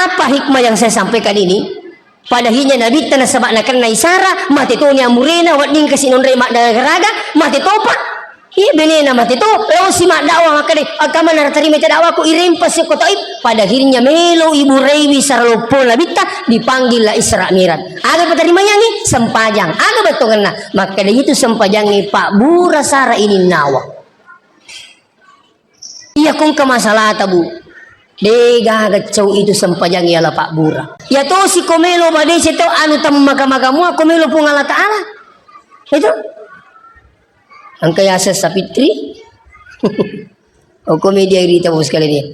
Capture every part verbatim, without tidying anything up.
Apa hikmah yang saya sampaikan ini? Pada akhirnya Nabitta nasaba nakenna isara, mate toni amurena, wedding kasi nonroi maddaraga-raga, mate topa. Iya, benena mate to, laosi maddakwah makkeda, "Engka maneng natarimai ta dakwaku, irempa si ko Taif." Pada akhirnya melo iburaiwi sara loppo Nabitta, dipanggil la Isra Mi'raj. Aga patarimayangngi? Sempajang. Aga bettuanna? Makkeda itu sempajangnge pabbura sara ininnawa. Iya, ko engka masalata, Bu. De gaga cau itu sempajang iala pabbura. Iya tosi ko melo madeceng tau anu temmaka-maka mua ko melo Puang Allah Ta'ala. Itu. Engka yaseng Sapitri. Okko media irita, Bu, sekalian.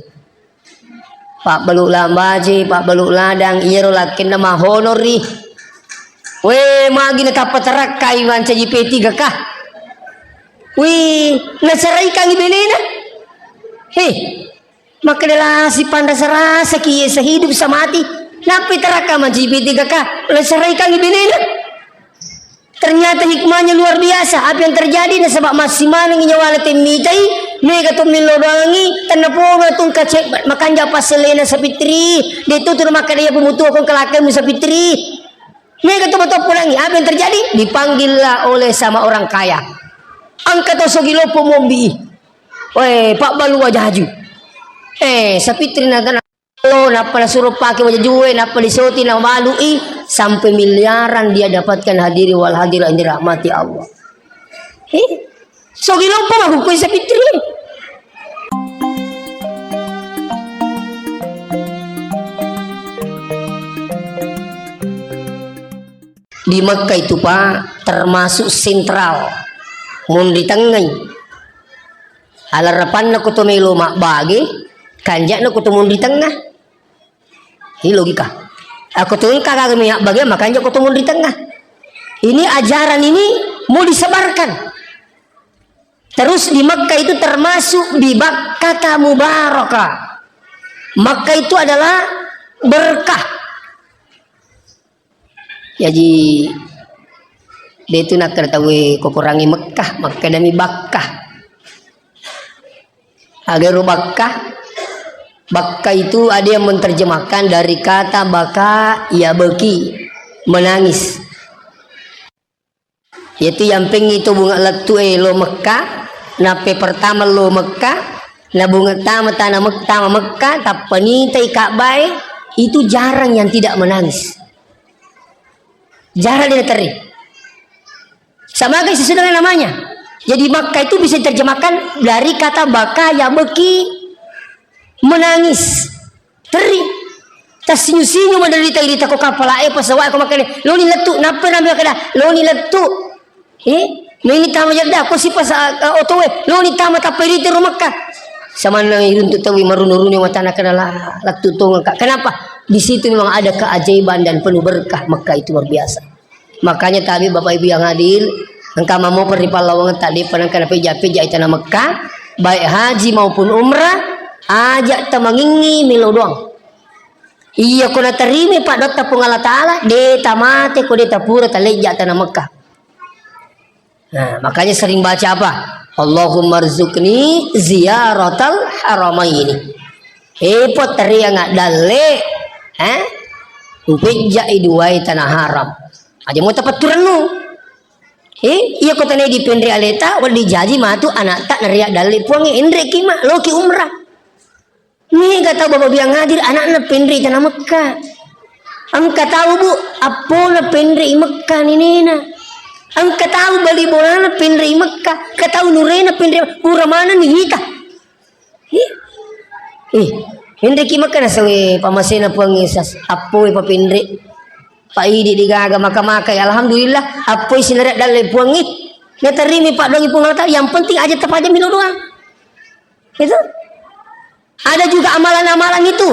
Pabbalu lambace, pabbalu ladang, iyaro lakkenna mahonori. We, magi natappa tarakkai mancaji P tiga K. Wih, naceraikangi benena. Heh, makkeda lasi panrasa-rasaki, iya sehidup semati. Nappi tarakka mancaji P tiga K, naceraikangi benena. Ternyata hikmahnya luar biasa. Apa yang terjadi? Nasaba massi manengi nyawana temmitai, mega to millo doangi, tennapono tungka cek makanja passelena Sapitri. De tutu makkeda iya pemutua kong kelakemu Sapitri. Mega to betul pulangi. Apa yang terjadi? Dipanggillah oleh sama orang kaya. Engka to sogi loppo mombi. Weh, pabbalu wajaju. Eh, Sapitri na lo, nappa nasuro pake wajajue, nappa disoti nabalu'i, sampai miliaran dia dapatkan, hadirin wal hadirat yang dirahmati Allah. Eh, sogi loppo makkukue Sapitri. Di Mekka itu, Pak, termasuk sentral. Munri tengngai. Alarapanna ko to melo mabbage, kanja'na ko to munri tengah. Ini logika. Ako to engka gaga mi mabbage, makanja ko to munri tengah. Ini ajaran ini mau disebarkan. Terus di Mekah itu termasuk bi Bakkata mubaraka. Mekah itu adalah berkah. Jaji, de tu nakkeda tauwe kokorangi Mekkah, makkedami Bakkah. Agaro Bakkah, Bakkah itu ada yang menerjemahkan dari kata baka ya beki, menangis. Yaitu yampengngi to bunga lettu e lo Mekka, nappe pertama lo Mekka, na bunga tama tana Mek-, tama Mekka, tappa nitai Ka'bah e, itu jarang yang tidak menangis. Jarang dia terri. Sama kayak sesuai dengan namanya. Jadi Mekka itu bisa diterjemahkan dari kata baka ya beki, menangis. Terri. Tassinyu-sinyu menderita irita ko kapala e, pesawat ko makkeda, "Loni lettu," nappa nami makkeda, "Loni lettu." Eh, meni tama jadda, ko si pasa-, eh, oto e, "Loni tama tappa irita ro Mekka." Samanna iruntu tawi marunu-runu matana kena la-, lettu tongeng ka. Kenapa? Di situ memang ada keajaiban dan penuh berkah. Mekah itu luar biasa. Makanya tabe Bapak Ibu yang hadir, engka mamoper ri pallawangeng tadi, panengka napejja-pejja i tana Mekka, baik haji maupun umrah, aja tamangingi melo doang. Iya ko naterima paddotta Puang Allah Ta'ala, de tamate ko de tapura talejja tana Mekka. Nah, makanya sering baca apa? Allahumma rzuqni ziyaratal haramaini. Eh, potterianga dalle, eh? Upejja i duai tanah haram. Aja mo tapatturennu. Eh, iya ko tane dipenre aleta, wedding jaji matu anakta naria dalle puangnge, enreki ma, loki umrah. Mega tau Bapak Biang hadir, anakna penre tana Mekka. Engka tau, Bu, appona penre i Mekka ninena. Engka tau bali bolana penre i Mekka. Engka tau nurena penre, pura manenni wita. Ih, ih, enreki Mekka nasawe pamasena Puang Yesus, appoe papenre. Pa idi digaga maka-maka, ya, alhamdulillah, appoi sinare dalle Puangnge. Naterimi paddoangi Puang Allah Ta'ala, yang penting aja tapajami lo doang. Itu. Ada juga amalan-amalan itu.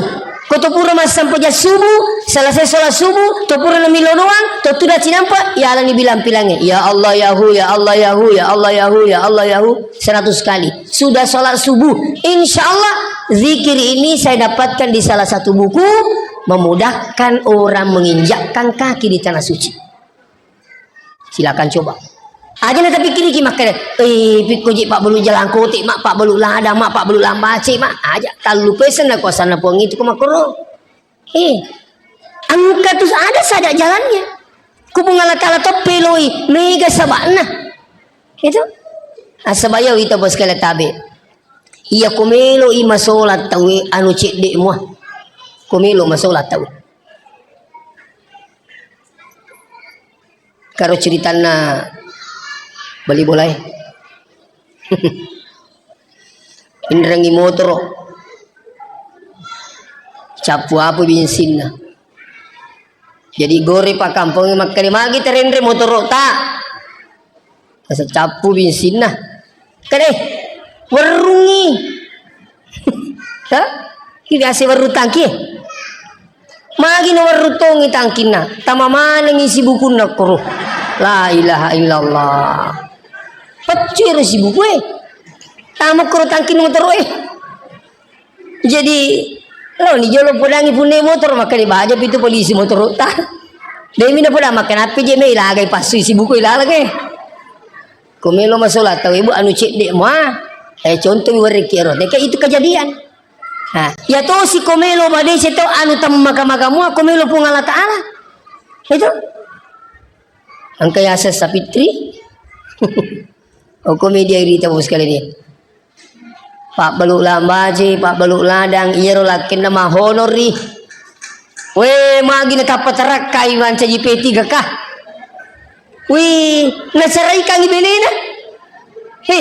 Ko to pura massempajang subuh, selesai sholat subuh, to pura namilo doang, to tuda cinampa, ya alani bilang-pilangnya. Ya Allah, ya Hu, ya Allah, ya Hu, ya Allah, ya Hu, ya Allah, ya Hu. Seratus kali. Sudah sholat subuh, insya Allah zikir ini saya dapatkan di salah satu buku, memudahkan orang menginjakkan kaki di tanah suci. Silakan coba. Aja na tapikiriki makkeda, eh, pikko je pabbalu jalangkote, mak, pabbalu ladang, mak, pabbalu lambace, mak. Aja, tallu pesen na kuasanna Puang itu ko makkoro. Eh, engka tu ada saja jalannya. Ku Puang Allah Ta'ala to peloi, mega saba'na. Itu. Asaba iya wita bos kala tabe. Iya ko melo i masolat tauwe anu cedde mua. Ko melo masolat tauwe. Karo ceritanna bali bolae. Inrengi motoro. Cappu apa bensinna. Jadi gore pakkampong makkeda magi terenre motoro ta. Asa cappu bensinna. Kade, werrungi. Ha? Ki biasa werru tangki. Magi na werru tongi tangkinna. Tama manengi sibukunna koro. La ilaha illallah. Peccu ero sibuku e. Tama koro tangkinna motoro e. Jadi, lo ni jolo podangi punne motor, makkeda baja pitu polisi motor ta. Demi na poda makkeda api je me ilagai passu sibuku ilalage. Ko melo masolat tau ibu anu cedde mua. Eh, contoh mi wareki ero. Deke itu kejadian. Nah, ya tosi ko melo madeceng to anu temmaka-maka mua ko melo Puang Allah Ta'ala. Itu. Engka yaseng Sapitri. Oh, komedi iri tamu sekali ni. Pabbalu lambaje, pabbalu ladang, iyaro lakkenna mahonori. We, magi na tappa tarakkai mancaji P tiga K. Wi, naceraikangi benena. He,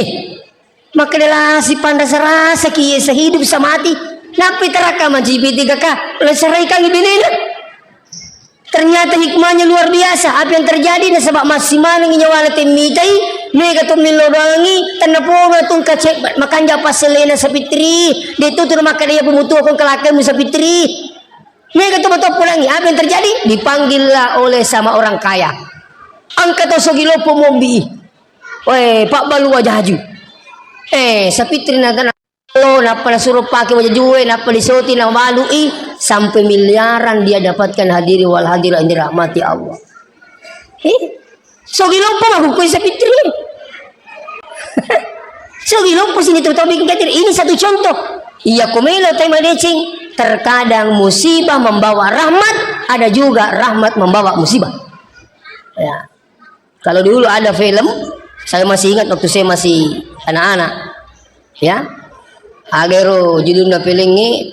makkeda lasi panrasa-rasa ki sehidup semati. Nappi tarakka mancaji P tiga K, naceraikangi benena. Ternyata hikmahnya luar biasa. Apa yang terjadi? Nasaba massi manengi nyawana temmitai, mega to millo doangi, tennapodo tungka cek makanja passelena Sapitri. De tu tu makkeda iya pemutua kong kelakemu Sapitri. Mega to betul pulangi. Apa yang terjadi? Dipanggillah oleh sama orang kaya. Engka to sogi loppo mombi. Weh, pabbalu wajaju. Eh, Sapitri na Lo, nappa nasuro pake wajajue, nappa disoti, nabalu'i, sampai miliaran dia dapatkan, hadirin wal hadirat yang dirahmati Allah. He? Sogi lompo mah hukkui Sapitri. Sogi lompo sini tu tau bikin khawatir. Ini satu contoh. Iya, ko melo tai madeceng, terkadang musibah membawa rahmat, ada juga rahmat membawa musibah. Ya. Kalau dulu ada film, saya masih ingat waktu saya masih anak-anak, ya. Agaro judulna filmnya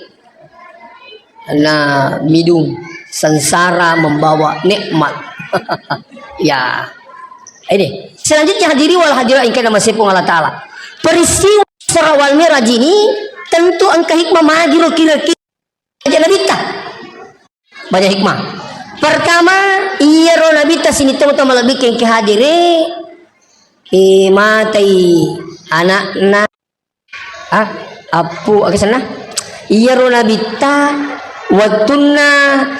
na Midung, Sengsara Membawa Nikmat. Ya. Ini, selanjutnya hadirin wal hadirat yang kena masih Allah Ta'ala. Peristiwa Isra wal Mi'raj ini tentu engka hikmah magiro kira-kira aja Nabitta. Banyak hikmah. Pertama, iyaro Nabitta sining tomatoa malebbi engka hadire, eh, matai anakna, ah, appu, aga senna? Iyaro Nabitta wettunna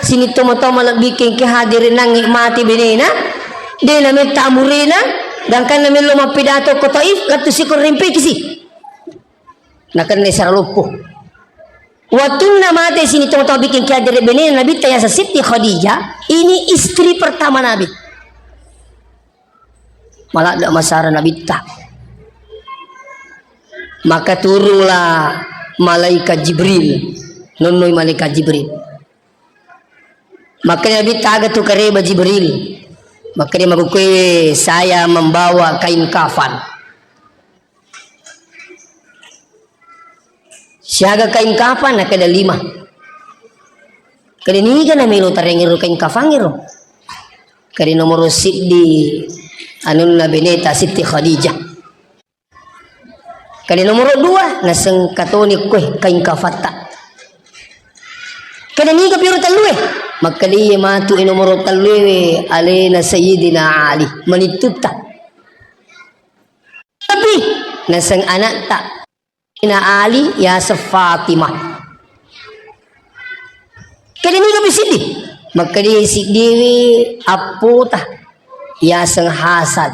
sining tomatoa malebbi engka hadire nangnge mati benena, de nametta amurena, gangkanna mello mappidato ko Taif, lettu siko rimpekisi. Nakenna sara loppo. Wattunna mate sining tomatoa bikin kiadere benena Nabitta yaseng Siti Khadijah, ini istri pertama Nabi. Maladde masara Nabitta. Maka turunlah malaikat Jibril. Nonnoi malaikat Jibril. Makkeda Nabitta, "Aga tu kareba Jibril?" Makkeda, "Makkukue saya membawa kain kafan." Siaga kain kafan? Nakkeda lima. Kede niga namelo tarengero kain kafangero? Kede nomoro siddi anunna beneta Siti Khadijah. Kede nomoro dua, naseng katoni kue kain kafatta. Kede niga piro tellue? Makkeda iye matu e nomoro tellue alena Sayyidina Ali, manittutta. Tapi naseng anakta Sayyidina Ali yaseng Fatimah. Kede niga pi siddi? Makkeda siddiwi appota yaseng Hasan.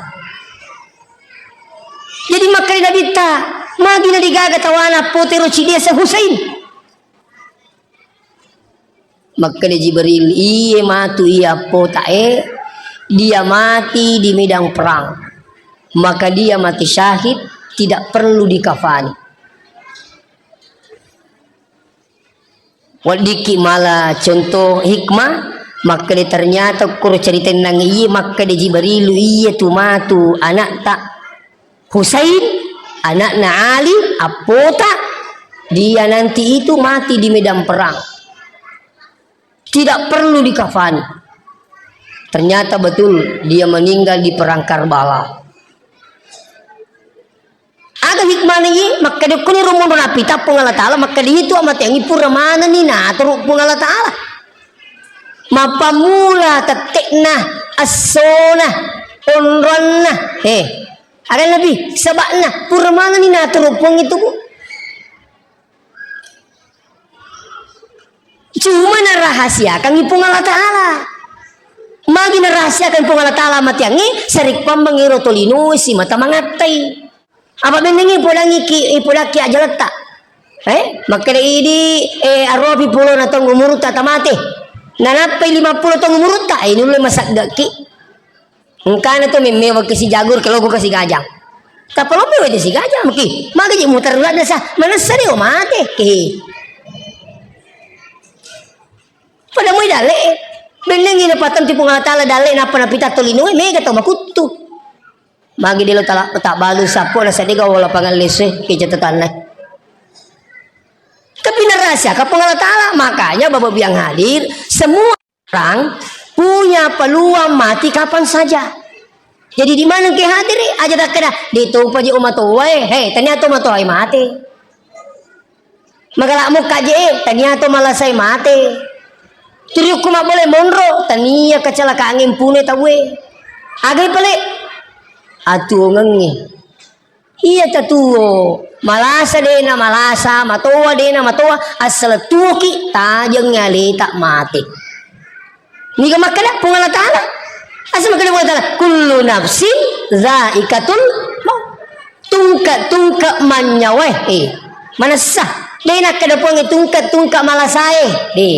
Jadi makkeda Nabitta, magi na digaga tawana appota ero ciddi yaseng Husain. Makkeda Jibril, "Iye matu iya appotae, dia mati di medan perang. Maka dia mati syahid, tidak perlu dikafani." Weddikki mala contoh hikmah, makkeda ternyata koro cerita nang iye makkeda Jibrilu iye tu matu anakta Husain, anakna Ali, appota, dia nanti itu mati di medan perang. Tidak perlu dikafani. Ternyata betul dia meninggal di perang Karbala. Aga hikmahna iye? Makkeda kuni rumunro napita Puang Allah Ta'ala, makkeda itu amateangngi pura manenni naturu Puang Allah Ta'ala. Mappammula tette'na, essona, onronna. Eh, aga Nabi, sebabna pura manenni naturu Puang itu, Bu. Cuma narahasiakangngi Puang Allah Ta'ala. Magi narahasiakan Puang Allah Ta'ala mateangnge, sarekkuammeng ero tolinoe simata mangattai. Apa bennengngi ipodangngi ki, ipodakki ajaletta. Eh, makkeda idi, eh, aropi pulona taung umurutta tamate. Nanappai lima pulo taung umurutta, eh, nulle masaggakki. Engkana tu memmewa ke si jagur, ke logo ke si gajang. Tappa lope wede si gajang, maki. Magi je mutar ulat desa, manessa de o mate. Ke. Pada moi dalle, eh. Bennengngi napatenti Puang Allah Ta'ala dalle, nappa napita tolinoe, mega tau makuttu. Magi delo tala, tak balu sappo na sadega wala pangalle se, ke catatanna. Tapi narahasiakan Puang Allah Ta'ala, makanya Bapak Ibu yang hadir, semua orang punya peluang mati kapan saja. Jadi di mana ke hadir, eh? Aja takkeda, de topa je omatoae, he, tania to matoae mate. Magala mokka je, eh, tania to malasai mate. Turiukku mabbole monro, tania kecelakaan empune tauwe. Agai pale, atuongengnge. Iya tatuo, malasa dena malasa, matoa dena matoa, asal tuoki tajeng aleta mate. Niga makkeda Puang Allah Ta'ala? Asa makkeda Puang Allah Ta'ala, "Kullu nafsin zaikatul maut." Tungke-tungke manyawae. Eh, manessa. Dena kada Puang tungke-tungke malasae. De.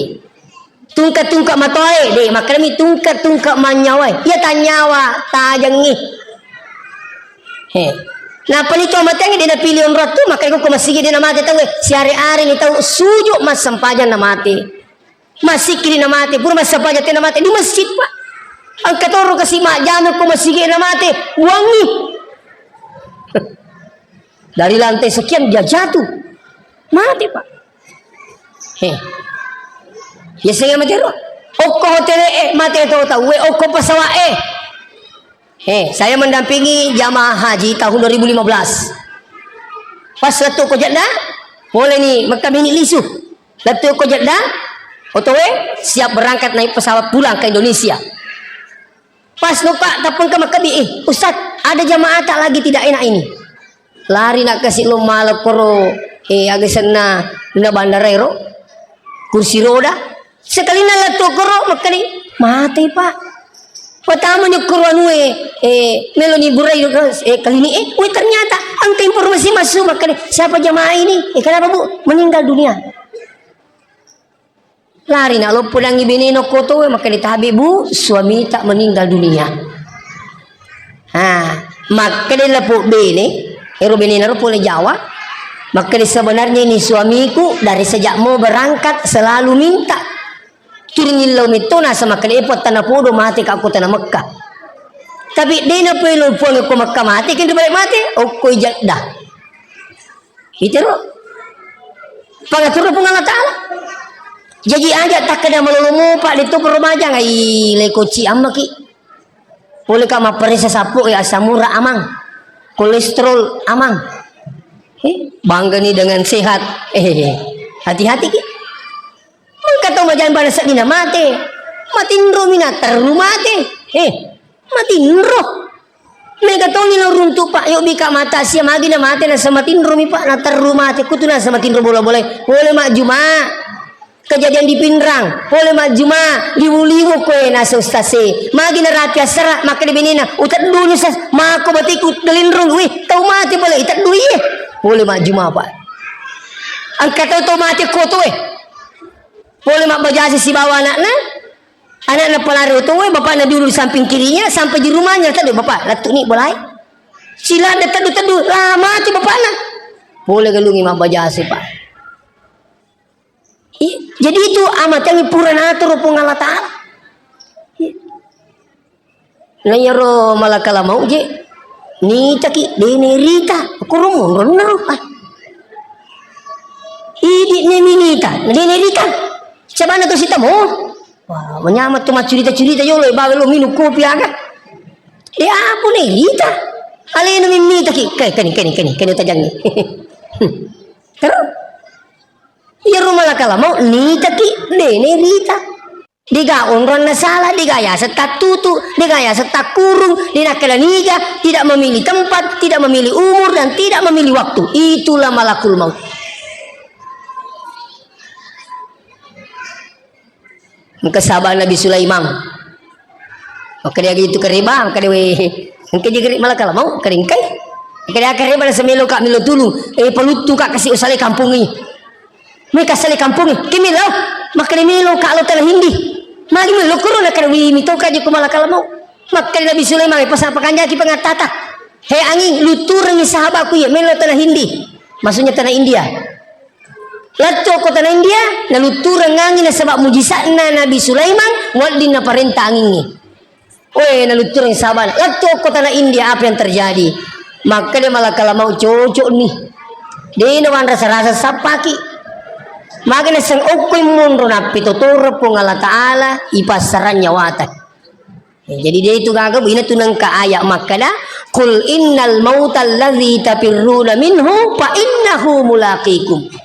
Tungke-tungke matoae, de, makkedami tungke-tungke manyawae. Iya tanyawa tajengngi. He. Napani to mateangngi de napili onrottu, makanya ko masigi de namate tauwe. Siare-are ni tau suju massempajang namate. Massikkiri namate, pura massempajang te namate di masjid, Pak. Engka toro kasi majjama ko masigi namate, buangi. Dari lantai sekian dia jatuh. Mate, Pak. He. Ya, sehingga mate ro. Okko hotel e, mate to tauwe, okko pesawat e. He, saya mendampingi jamaah haji tahun dua ribu lima belas. Pas lettu ko Jeddah, pole ni Mekah mini lisu. Lettu ko Jeddah, otowe siap berangkat naik pesawat pulang ke Indonesia. Pas no, Pak, tappa engka makkebi, "Eh, Ustaz, ada jamaah tak lagi tidak enak ini." Lari nak kasi lo mala koro, eh, aga senna na bandara ero. Kursi roda. Sekalinna lettu koro makkani, "Mate, Pak." Pertama ni koro anu, eh, eh, melo ni burai, eh, klinik, eh, weh, ternyata angka informasi masuk makkani, "Siapa jamaah ini?" Eh, kenapa, Bu? Meninggal dunia. Lari na loppo dangi benena ko towe, makkeda, "Tabe, Bu, suami tak meninggal dunia." Ha, makkeda lapo bene, ero benena ro pole Jawa, makkeda, "Sebenarnya ini suamiku dari sejak mau berangkat selalu minta." Turun illau metto nasa makkeda, "Epo tana podo mate ka ko tana Mekka." Tapi dena pelo puang ko Mekka mate, kenro balik mate, okko Jeddah. Itero. Pangaturna Puang Allah Ta'ala. Jaji aja takkeda malolo mopa de to koro majang, ai, leko ci ammaki. Pole ka mapparessa sappo, ya, asam urat amang. Kolesterol amang. Eh, bangga ni dengan sehat. Eh, hati-hati ki. Engka tau majang bana seddina mate. Matinro mina terru mate. Eh, Matinro. Mega toni lo runtu, Pak. Yo bika mata sia magi na mate na samatinro mi, Pak. Na terru mate. Kutu na samatinro bola-bola. Pole majjuma. Kejadian di Pinrang. Pole majjuma. Liwu-liwu koe na sustase. Magi na rapi asara. Makkeda benena. Uteddu ni sas. Mako batiku delinrung. Wih, tau mate pole. Iteddu iye. Pole majjuma, Pak. Engka tau, tau mate koto, eh. Pole mabbajasi sibawa anakna. Anakna palari otoe, bapakna dulu di samping kirinya, sampai di rumahnya, "Teddu, Bapak, lettu ni bolae." Sila ada teddu-teddu, lah, mati bapakna. Pole galungi mabbajase, Pak. Ih, Jadi itu amatengngi pura natoro Puang Allah Ta'ala. Na iyaro malakal maut je, nitaki, de' nairita. Kuro monro naro. Ah. Idi' ne minita, na de' nairita. Sabana to sitamo. Wah, manyameng tu maccurita-curita jolo, bawa lo minum kopi aga. De' apa nairita. Alena mimitaki. Kai, keni, keni, keni, keni tajangngi. Terus, iyaro malakal maut nitaki, de' nairita. Dega onronna sala, dega yaseng tattutu, dega yaseng takkurung, de' nakkeda niga, tidak memilih tempat, tidak memilih umur, dan tidak memilih waktu. Itulah malakul maut. Engka sahaba Nabi Sulaiman. Makkeda itu kareba, makkeda we, engka je gere' malakal maut, engka engkai. Makkeda kareba, nasemelo ka' melo tulung, eh, paluttu ka' kasi' usale kampungngi. Meka sale kampungnge, ke melo, makkeda melo ka' lo tana Hindi. Magi melo kuro, nakkeda wi mito ka' je ko malakal maut. Makkeda Nabi Sulaiman, eh, pasang pakanjaki pangattata. He anging, lutturengngi sahabatku iya, melo tana Hindi. Maksudnya tana India. Lettu ko tana India, naluttureng anging nasaba' mujisa'na Nabi Sulaiman, wedding naparenta angingnge. Oe, naluttureng sabana. Lettu okko tana India, apa yang terjadi? Makkeda malakal maut, cocok ni. De' nawanrasa-rasa sappaki. Maka naseng okko monro nappitotoro Puang Allah Ta'ala, ipassarang nyawata. Ya, jadi de' itu gaga, bu, ina tu nengka ayat makkeda, "Qul innal mautal ladzi tafirruna minhu fa innahu mulaqikum."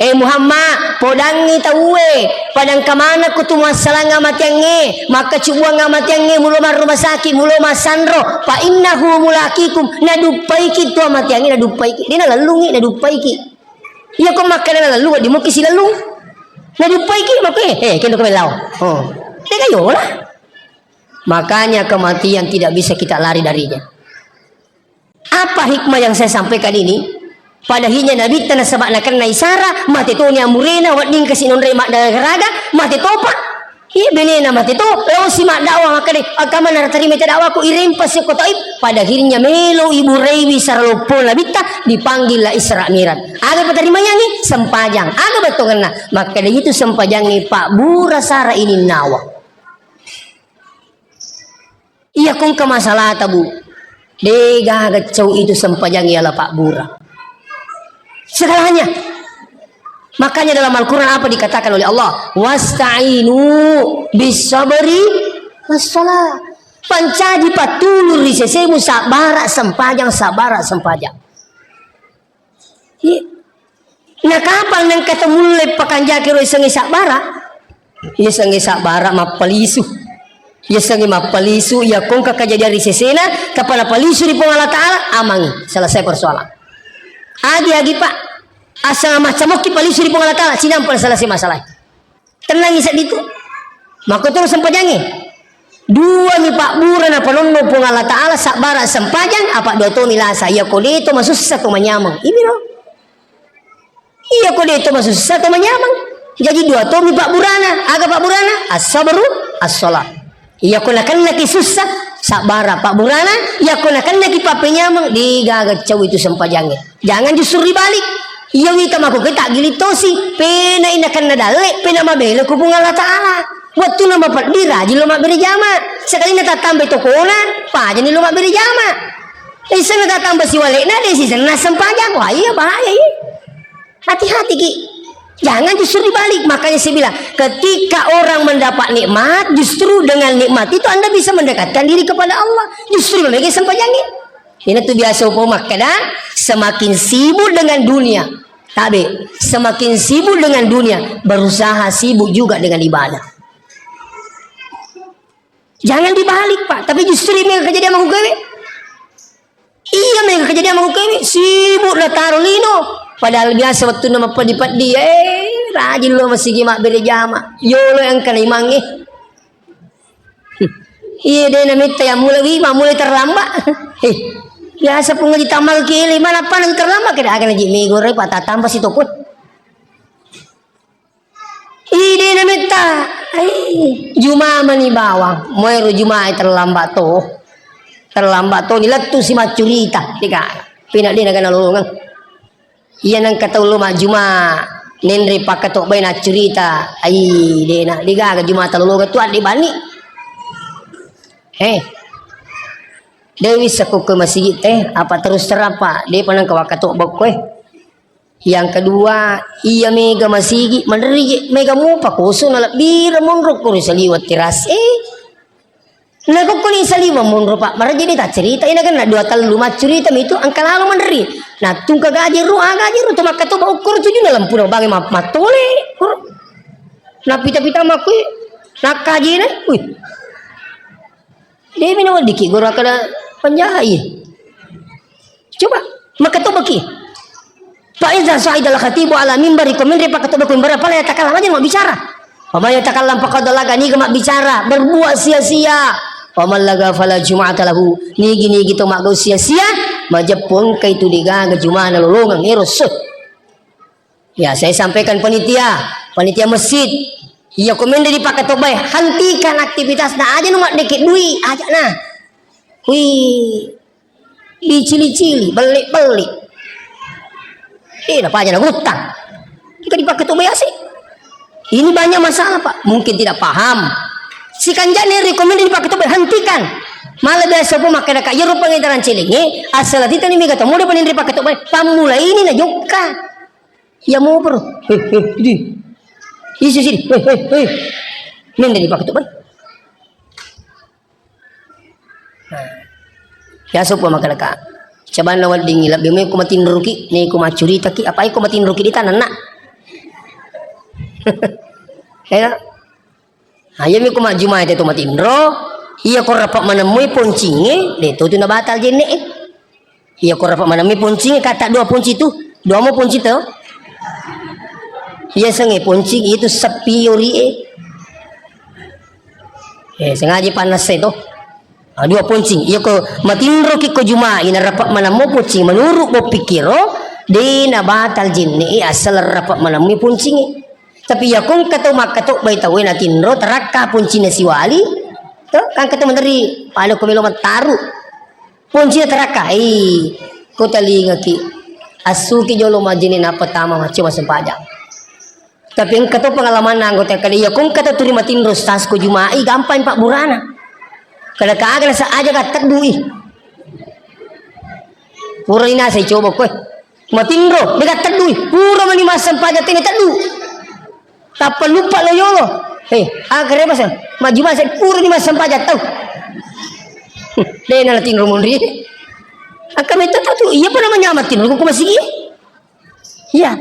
Eh Muhammad, podangngi tauwe, padangka manekko tu muassalang amatiangnge, makkacubbuang amatiangnge, mulo marruma saki, mulo massanro, fa innahu mulaqikum, naduppaiki tu amatiangnge, naduppaiki. De' nalellungi, naduppaiki. Iya ko makkeda nalellung, wedding muki silellung. Naduppaiki, makko, eh, eh, kendo ko mellau. Oh. De' gaga yola. Makanya kematian tidak bisa kita lari darinya. Apa hikmah yang saya sampaikan ini? Pada akhirnya Nabitta nasaba' nakenna isara, mate toni amurena, wedding kasi nonroi maddaraga-raga, mate topa. Iya benena mate to, lao si maddakwah makkeda, "Agama naratarima ita dakwaku, irempa si ko Taif." Pada akhirnya melo iburaiwi saraloppo Nabitta, dipanggil la Isra Mi'raj. Aga patarima yangi? Sempajang. Aga bettuanna? Makkeda itu sempajangnge pabbura sara ininnawa. Iya ko engka masalata, Bu. De' gaga cau itu sempajang ialah pabbura. Segalanya. Makanya dalam Al-Quran apa dikatakan oleh Allah? "Wasta'inu bis sabri was salah." Pancaji pattulung ri sesemu sabbara sempajang, sabbara sempajang. Iya. Na kapang nengka to mulle pakanjaki ro isengnge sabbara? Isengnge sabbara mappalisu. Isengnge mappalisu, iya ko engka kejadian ri sesena, kapang napalisu ri Puang Allah Ta'ala, amangi, selesai persoalan. Agi-agi, Pak, asal macam oki palisu ri Puang Allah Ta'ala, sinampa selesai masalah. Tennangngi seddi tu. Makkotoro sempajangnge. Dua mi pabbura napanonno Puang Allah Ta'ala, sabbara sempajang, apa dua tomi lasa. Iya ko de' to masussa to manyameng. Imiro. Iya ko de' to masussa to manyameng. Jadi dua tomi pabburana. Aga pabburana? As-sabru, as-salah. Iya ko nakennaki sussa, sabbara pabburana. Iya ko nakennaki pappenyameng, de' gaga cau itu sempajangnge. Jangan justru dibalik. Iya wita makkokkoe taggiling tosi, penai nakenna dalle, pena mabela ko Puang Allah Ta'ala. Wettunna mapeddi rajin lo mabbere jama. Sekalina tattambai tokona, pajani lo mabbere jama. Isenna tattamba siwale'na, de' sisenna sempajang. Wah, iya bahaya, iya. Hati-hati ki. Jangan justru dibalik. Makanya saya bilang, ketika orang mendapat nikmat, justru dengan nikmat itu Anda bisa mendekatkan diri kepada Allah. Justru memang sempajangnge. Ina tu biasa upama makkeda, semakin sibuk dengan dunia. Tabe, semakin sibuk dengan dunia, berusaha sibuk juga dengan ibadah. Jangan dibalik, Pak. Tapi justru ini kejadian makkokkoe. Iya, mega kejadian makkokkoe. Sibuk na taro lino. Padahal biasa wettunna mappeddi-peddi, eh, rajin lo masigi mabbere jama. Yolo engka na imangnge. Iya, de' nametta yang mulai wima, mulai terlambat. Eh, biasa pun ngaji tamal kili, mana apa nanti terlambat, kada akan ngaji migore, patah tambah si toko. Ide nametta, ai, juma mani bawang, moero juma terlambat to. Terlambat to, ni lettu si maccurita, deka. Pina de' naga nalolongeng. Iya nengka tau lo majjuma, Nenre pakkatobbai naccurita, ai, dena, degaga Jumata lolongang tu adde bani. Eh. Dewi sekukku masigi teh, apa terus terang, Pak? Depa nengka wakkatobba koe. Yang kedua, iya mega masigi, meneri je, mega mupa kosong na lebbi monro kuru saliweng teras. Eh. Nakokkoni saliweng monro, Pak, maraja de taccerita, ina genna dua tellu maccurita mitu engka lalo meneri. Nah, tungka gaji ro, ah, gaji ro, to makkatobba ukkoro tujuna lempuna bange ma-, mattole. Napita-pita makkui, nakkajina, wih. De'mi naweddikki goro akkeda penjahai. Coba, makkatobaki. Fa iza sa'idal khatibu ala mimbari, ko menre pakkatobba ko mimbara, fala yatakallam, aja mabbicara. Wa man yatakallam faqad lagha, niga mabbicara, berbuat sia-sia. Wa man lagha fala jum'ata lahu, nigi-nigi to maggau sia-sia, majeppu engka itu degaga jumana lolongeng ero, suh. Ya, saya sampaikan panitia, panitia masjid. Iya, ko menre dipakkatobbai, hentikan aktivitasna, aja nu maddeke dui, aja na. Wih, dicili-cili, belli-belli. Eh, napa aja na gutang. Kita dipakkatobbai asik. Ini banyak masalah, Pak. Mungkin tidak paham. Sikanjane rekomend dipakkatobbai, hentikan. Malah biasa pun makkeda ka, iyaro pengedaran celengnge, asal titani mega temu de paling dipakkatobbai. Pammula ini na jokka. Iya mo, bro. Hei, hei, di. Isi sini. Hei, hei, hei. Nende ni pakai tu, bang. Nah. Ya, sopo makalaka. Coba na wedding lebbi me ko matinroki, ne ko macuritaki, apa ko matinroki di tanah, nak? Ya. Ha, iyami ko majjumai te to matinro, iya ko rapa manemmui poncinge, de to tu nabatal jenne e. Iya ko rapa manemmui poncinge, kata dua ponci tu, dua mo ponci to. Iya senge ponci itu sepi ori e. Eh, sengaja panas e to. Ah, dua poncing. Iya ko matinro ki ko jumai na rapa manammu poncing menurut bo pikiro, de nabatal jenne e asal rapa manammu poncinge. Tapi iya ko engka tau makkatobbai tauwe natinro, tarakka poncinna siwali, to, kan engka tau meneri, pada ko melo mattaru. Poncinna tarakka, eh, ko talingaki. Assuki jolo majjene nappa tama macce massempajang. Tapi engka to pengalamanna anggota kada iya ko engka tau turi matinro stas ko jumai, gampang pabburana. Kada kaga nasa aja ga teddui. Pura inasai coba koe. Matinro, mega teddui. Pura mani massempajang tene teddu. Tappa lupa lo yolo. Eh, aga reba sa. Majuma sa pura ni massempajang tau. Dena la tinro munri. Angka metta tau tu, iya pa namanya matinro ko masigi. Iya.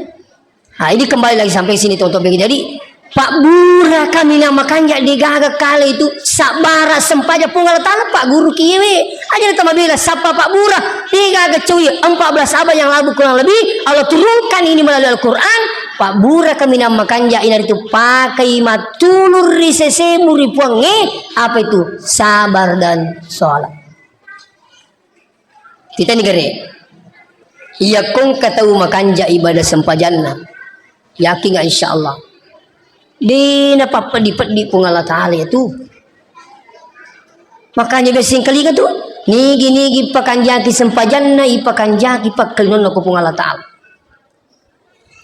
Nah, ini kembali lagi sampai sini, tonton. Jadi, pabbura kaminang makanja degaga kale itu sabbara sempajang Puang Allah Ta'ala, Pak Guru kiyewe. Aja na tamabela sappa pabbura, degaga cowi empat belas abad yang lalu kurang lebih, Allah turunkan ini melalui Al-Quran, pabbura kaminang makanja inaritu pakai matulur ri sesemu ri Puangnge, apa itu? Sabar dan sholat. Titani gare. Iya ko engka tau makanja ibadah sempajanna. Yakin nggak, insya Allah. De napappeddi-peddi Puang Allah Ta'ala itu. Makanya biasa singkalinga tu, nigi-nigi pakanjaki sempajanna, ipakanjaki pakkalinonna ko Puang Allah Ta'ala.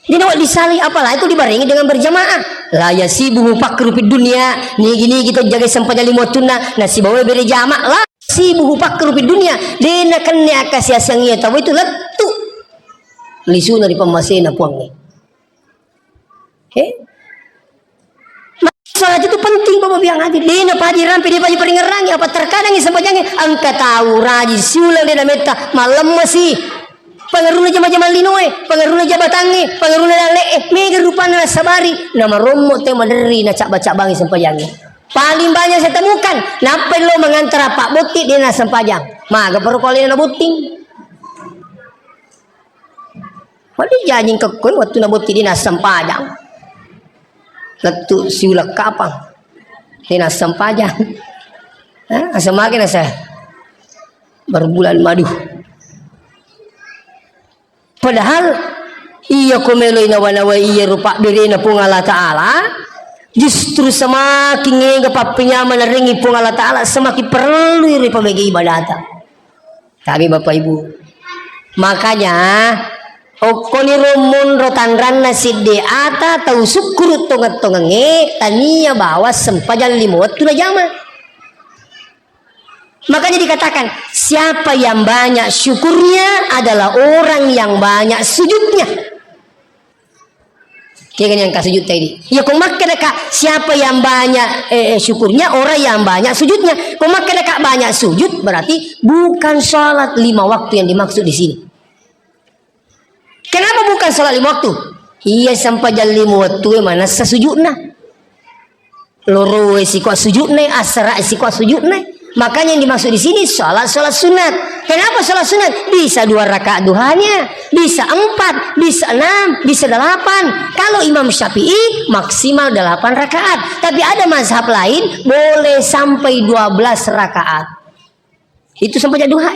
Dina wedding salai, apalagi itu dibarengi dengan berjamaah. La yasibuhu fakru fid dunya, nigi-nigi to jaga sempajang lima wattunna, nasibawa bere jama, la yasibuhu fakru fid dunya, de nakenna akasiasiang iya tau itu lettu. Lisuna ri pammasena Puangnge. Eh? Salat itu penting, Bapak biang hati. De napaji rampe, de paji paringerrangi. Apa terkadang sempajangnge engka tau rajin siuleng de nametta, malemmesi. Pengaruhna jama-jama linoe, pengaruhna jabatangnge, pengaruhna dalle'e, mega rupanna nasabari, namarommo te maderri nacabba-cabbangi sempajangnge. Paling banyak saya temukan, nappai lo mengantara Pak Botti de nasempajang. Maga perlu kau alena botting. Waduh, jajing kekkoi wattu na botting de nasempajang. Lettu siuleng kapang. De nasempajang. Hah? Asal mage nasa berbulan madu. Padahal iya ko meloi nawa-nawai iya rupa berena Puang Allah Ta'ala, justru semakin ngega pappenyameng narengi Puang Allah Ta'ala, semakin perlu ri pamega ibadata. Tapi Bapak Ibu, makanya Okkoniro monro tanranna siddi ata tau sukkuru tongeng-tongengnge tania bawang sempajang lima wettu najama. Makanya dikatakan, siapa yang banyak syukurnya adalah orang yang banyak sujudnya. Kegani engka sujud tadi. Ya, ko makkeda ka, siapa yang banyak, eh, eh, syukurnya, orang yang banyak sujudnya. Ko makkeda ka banyak sujud, berarti bukan salat lima waktu yang dimaksud di sini. Kenapa bukan salat lima waktu? Iya, sempajang lima wettu e manessa sujudna. Loro e sikua sujudna, asara e sikua sujudna. Makanya yang dimaksud di sini salat-salat sunat. Kenapa salat sunat? Bisa dua rakaat duhanya, bisa empat, bisa enam, bisa delapan. Kalau Imam Syafi'i maksimal delapan rakaat. Tapi ada mazhab lain boleh sampai dua belas rakaat. Itu sempajang duha.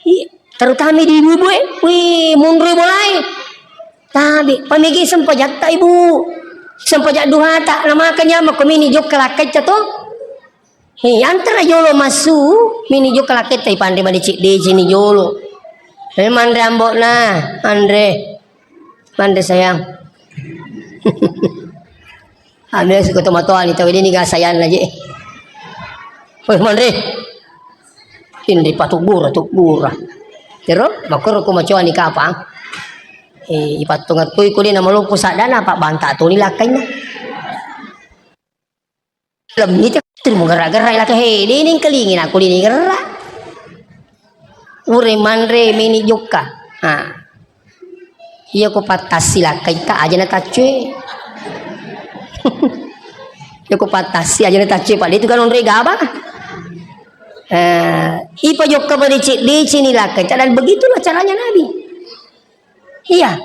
Iya, terutama di ibu-ibu e. Wih, munrui bolai. Tabe, pamigi sempajatta ibu. Sempajang duhata, na maka nyamako mini jokka lakkaitta to. He, antara jolo masu, mini jokka lakkaitta ipanre madecik-decik ni jolo. He, manre ambokna, anre. Manre sayang. Ambil suku tomatoa ni tau ini ga sayang aja. Weh, manre. Ini patuh gura, tuh gura. Tero, makoro ko macoa ni kapang. Eh, ipattunga tui ko de na maloppo saddana, apa banta toni lakkainna. Lemmi te tuli mugera-gera laka he, de ning kelingi na kuli ni gera. Ure manre meni jokka. Ha. Iya ko pattassi lakkaita aja na taccue. Iya ko pattassi aja na taccue, padahal itu kan onre gaba. Eh, ipa jokka pada cek dece ni lakkaita, dan begitulah caranya Nabi. Iya.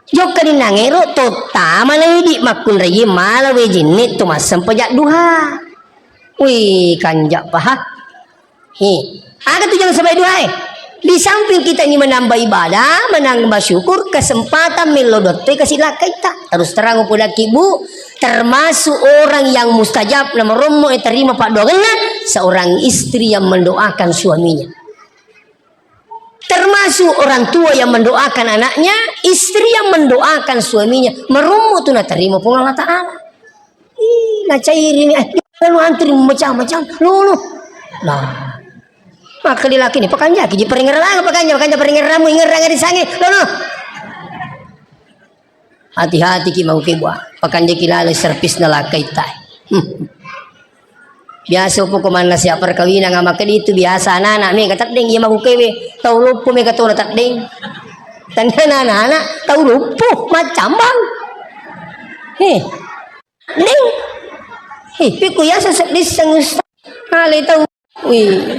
Jokka dinnangero, tottama na idi makkunraie mala wejenne to massempajang duha. Wih, kanja paha. He. Aga tujuan sempajang duha e? Di samping kita ini menambah ibadah, menambah syukur, kesempatan mello dottoi kasi lakkaitta. Terus terang upodaki bu, termasuk orang yang mustajab na marommo e terima paddoangenna, seorang istri yang mendoakan suaminya. Termasuk orang tua yang mendoakan anaknya, istri yang mendoakan suaminya, marommo tu naterima Puang Allah Ta'ala. Ih, nacairini, eh, lalu antri macam-macam, lolo. Nah, maka laki ni, pakanjaki, di paringerrang, pakanja, pakanja paringerramu, ingerrang di sange, lolo. Hati-hati ki mau ke buah. Pakanja ki laleng servisna lakkaita. Hmm. Biasa upo ko manna siap perkawinan, maka itu biasa anak-anak mega teddeng, iya makukewe. Tau loppo mega tona teddeng. Tania anak-anak, tau loppo, macambang. Heh. Deng. Heh, piku ya sesedih sengus. Ale tau. Wih.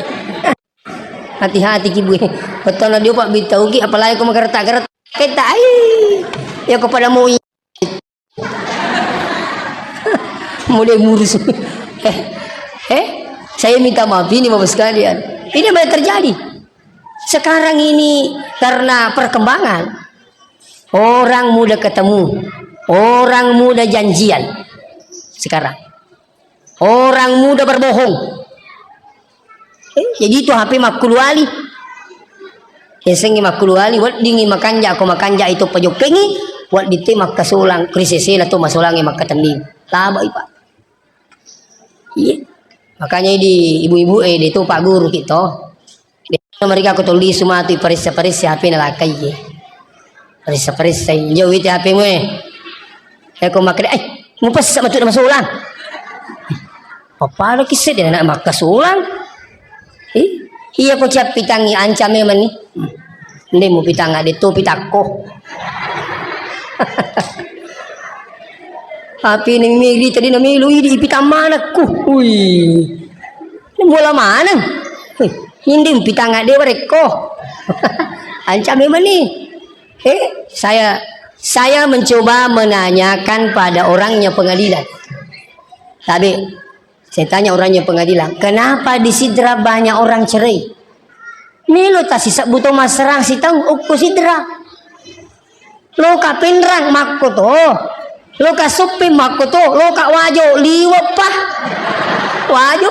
Hati-hati ki, Bu. Bettona dio, Pak, bitau ki, apalagi ko magerta-gerta. Keta, ai. Ya, ko pada mau i-, mulai ngurus. Eh, eh, saya minta maaf ini, Bapak sekalian. Ini banyak terjadi. Sekarang ini karena perkembangan, orang mudah ketemu, orang mudah janjian. Sekarang. Orang mudah berbohong. Eh, jadi itu H P makkuluali. Yasengngi makkuluali, weddingngi makanja, ko makanja itu pajokkengngi, wedding te makkasolang, ri sesena to masolangnge makkatennini. Labai, Pak. Iya. Makanya di ibu-ibu, eh, di itu Pak Guru ki to. Mereka ko tuli sumatu iparessa-paressa H P na lakkai ye. Paressa-paressa, jauh itu H P mu, eh. Eh, ko makkeda, "Eh, mupessa matu na masolang." Pappada kisse dia anak makkasolang. Eh, iya ko ciap pitangi ancam memang ni. Nde mu pitang ade to pitakko. Tapi ning mili tadi na milu idi ipitang manakku. Wih. Ini bola maneng. Wih, indi pitang ade warekko. Ancam memang ni. Eh, saya, saya mencoba menanyakan pada orangnya pengadilan. Tapi saya tanya orangnya pengadilan, "Kenapa di Sidrap banyak orang cerai?" Melo tasisebbu to masserang sitau okko Sidrap. Loka Pinrang makko to. Loka Supping makko to. Loka Wajo liweq pa. Wajo.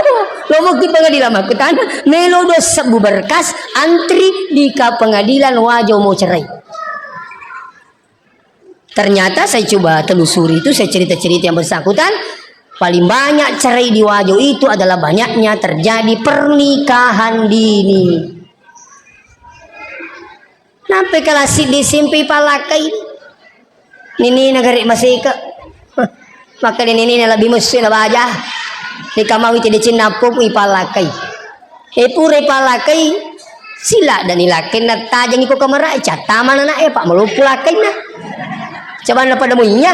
Lo mukki pengadilan makko tana. Melo dua sebbu berkas antri di ka pengadilan Wajo mau cerai. Ternyata saya coba telusuri itu, saya cerita-cerita yang bersangkutan, paling banyak cerai di Wajo itu adalah banyaknya terjadi pernikahan dini. Nampai kelas di S M P palakai. Nini nagare maseka. Maka nini na lebih messu na baja. Nikamawi tidak cinappo ipalakai. E pura ipalakai, sila dan ilakai na tajangi ko kamara, cattama na e, Pak, maloppo lakainna. Coba na pada muinya.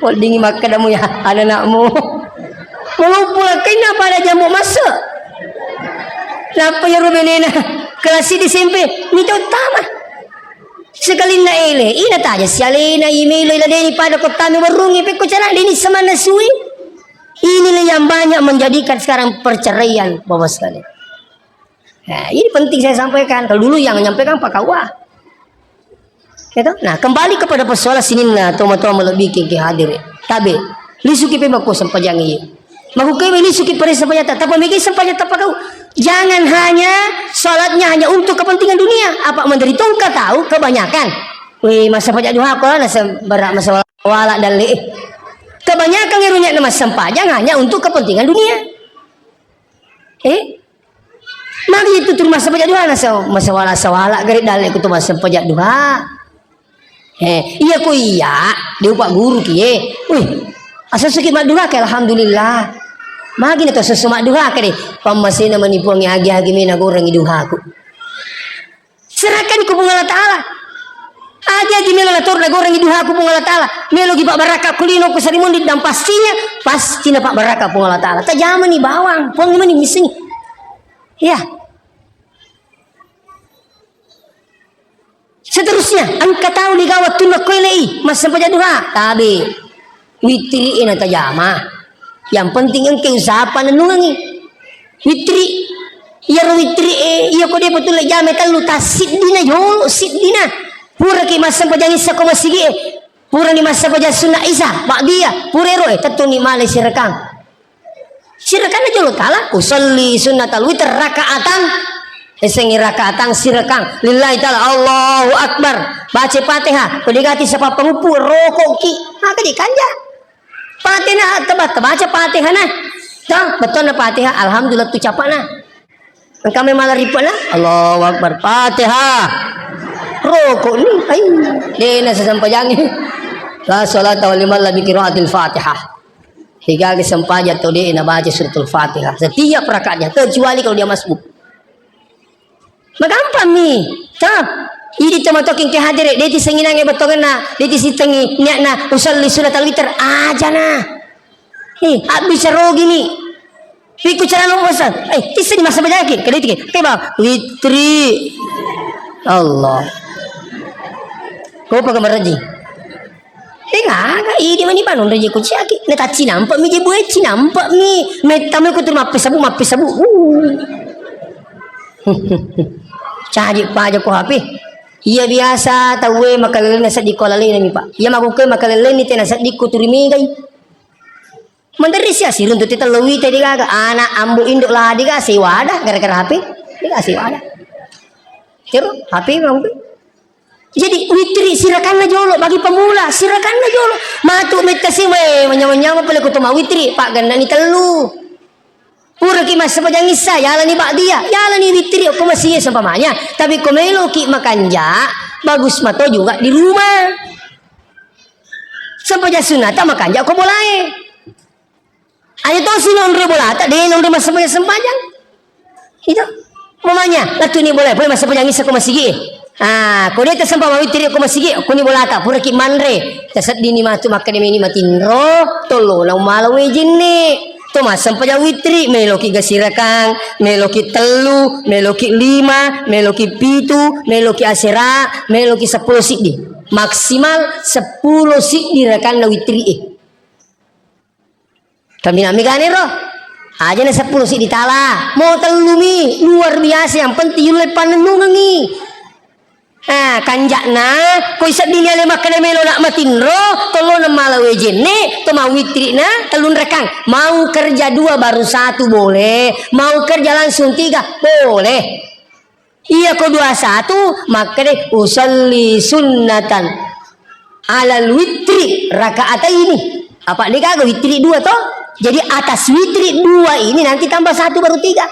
Weddingi makkeda muiya anak-anakmu. Maloppo lakainna pada jammu masuk. Nappa iyaro benena kelas di S M P, mita uttama. Sekalinna ele, ina taja sialena, imelo iladeni pada kottami warungi, pekko cara deni semanna sui. Inilah yang banyak menjadikan sekarang perceraian, Bapak sekalian. Nah, ini penting saya sampaikan. Kalau dulu yang menyampaikan Pak K U A. Ya toh? Nah, kembali kepada persoalan sininna, tomatoa malebbi ki hadir. Tabe, lisuki pe makko sempajang iye. Makko ke lisuki pare sempajang ta, tapi mega sempajang ta pakau. Jangan hanya salatnya hanya untuk kepentingan dunia. Apa menderita engka tahu kebanyakan. Weh, masa pajak duha ko lah, nasa berak masa wala dalle. Kebanyakan ngerunya nama sempajang hanya untuk kepentingan dunia. Eh? Magi itu turu massempajang duha, nasa-, masawala-sawala gare dalle ko to massempajang duha. Eh, iya ko iya, de upa guru kie. Wih, asessuki madduha ke, alhamdulillah. Magi na to sessu madduha ke de, pammasena mani Puang agi-agi mena gorengi duhaku. Serahkan ku Puang Allah Taala. Agi-agi melo nator nagorengi duhaku Puang Allah Taala. Melo gi pabbarakka kulino ku sarimundi dan pastinya pasti na pabbarakka Puang Allah Taala. Tajamani bawang, Puang mani missengi. Ya. Seterusnya, engka tau niga wettunna koelei massempajang duha, tabe. Witri e natajama. Yang penting engke usaha panennungengi. Witri. Iyaro witri e, iya ko depa tulle jama tellu, tassiddina jolo, siddina. Puraki massempajang isya ko masigi e. Purani massempajang sunna isya, ba'diyah. Pura ero e, tettuni male sirekang. Sirekanna jolo tala, usolli sunnatal witr rakaatan. Esengngi rakaatan sirekang. Lillahi ta'ala, Allahu Akbar. Baca Fatihah. Ko degati sapa panguppu, rokoki. Maka dikanja. Fatihah, teba-, tebaca Fatihah na. Toh, bettonna Fatihah, alhamdulillah tu capana. Engka memala ripana, Allahu Akbar. Fatihah. Rokok ni, ai. Dena sesempajangi. La salata liman lam bi qiraatil Fatihah. Degaga sempajang tau de nabaca suratul Fatihah setiap rakaatnya, kecuali kalau dia masbuk. Magampang mi, toh. Idi tomatoa ki engka hadere, de tisengngi nange bettuanna, de tisengngi niatna usolli sunnatal witr, ajana. Eh, abbicara ogi mi. Pikku carana uposa. Eh, tisseng masa bajaki, kada tiki. Oke, ba, witri. Allah. Ko pa kamarajing. Eh, gaga, idi mani panonroi je kuciaki. Na taccinampa mi je bue, cinampa mi. Metta mi kutu mappesa bu, mappesa bu. Uh. Caji paja ko H P. Iya biasa tauwe makalelena seddi ko lalena mi, Pak. Iya makuke makaleleni tena seddi ko turi megai. Menderri sia siruntu te tello wita degaga. Anak ambo indo ladiga sewada gara-gara H P. Degaga sewada. Tero H P makuke. Jadi, witri sirakanna jolo, bagi pemula, sirakanna jolo. Matu metta sing, weh, manyameng-nyameng pale ko to mawitri, paggannani tellu. Puraki massempajang issa, yalani ba'diyah, yalani witri, ko masih seumpamanya. Tapi ko meloki makanja, bagus mato juga di rumah. Sempajang sunnata makanja ko bolae. Aja tosi nonroi bolata, de nonroi massempajang-sempajang. Itu. Mamanya, latuni bola, pole massempajang issa ko masigi. Ah, ko de tasempa mawitri ko masigi, kuni bolata, puraki manre. Taseddini matu makkeda meni matinro, tollo na umala wejenne. To massempajang witri, meloki gasirakang, meloki tellu, meloki lima, meloki pitu, meloki asera, meloki seppulo siddi. Maksimal seppulo siddi rakanna witri e. Kaminang megane ro. Aja na seppulo siddi tala. Mo tellu mi, luar biasa, yang penting yulle pannennungengi. Ah, kanjakna, koi seddini ale makkeda melo nak matinro, tollo na mala wejenne, to mawitrina, tellunrekang. Mau kerja dua baru satu boleh, mau kerja langsung tiga boleh. Iya ko dua satu, makkeda usalli sunnatan alal witri rakaataini. Apa de gaga witri dua to? Jadi atas witri dua ini nanti tambah satu baru tiga.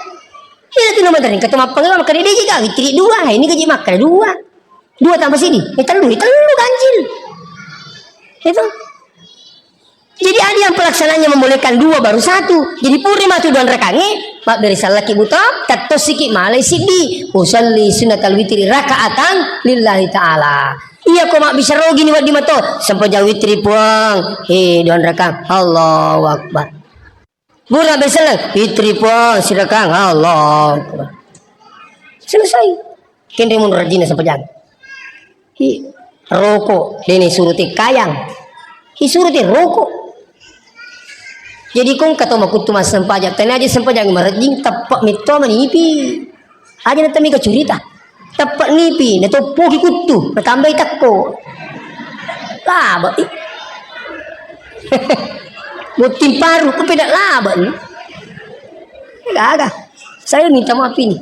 Iya tu nama tadi kata mappang makkeda de gaga witri dua. Nah, ini gaji makkeda dua. Dua tambah sini, eh, tellu, eh, tellu ganjil. Itu. Jadi ada yang pelaksanaannya membolehkan dua baru satu. Jadi pura matu dua rakaangnge, mabbere sallaki buta, tattosiki malai siddi. Usalli sunnatal witri rakaatan lillahi ta'ala. Iya ko mabbisa rogi ni wedding mato, sempajang witri puang. Eh, dua rakaang. Allahu Akbar. Pura beselleng, witri puang, sirakang. Allahu Akbar. Selesai. Kenre mun rajinna sempajang. Hi, roko, dene suruh te kayang. Hi suruh te roko. Jadi kong kata makuttu massempajang, tena aja sempajang marajing, teppek metto manipi. Aja na temi ka curita. Teppek nipi, na toppoki kuttu, na tambai tekko. Laba i. Botting paru, ku peda laba ni. Gaga. Saya minta maaf ini.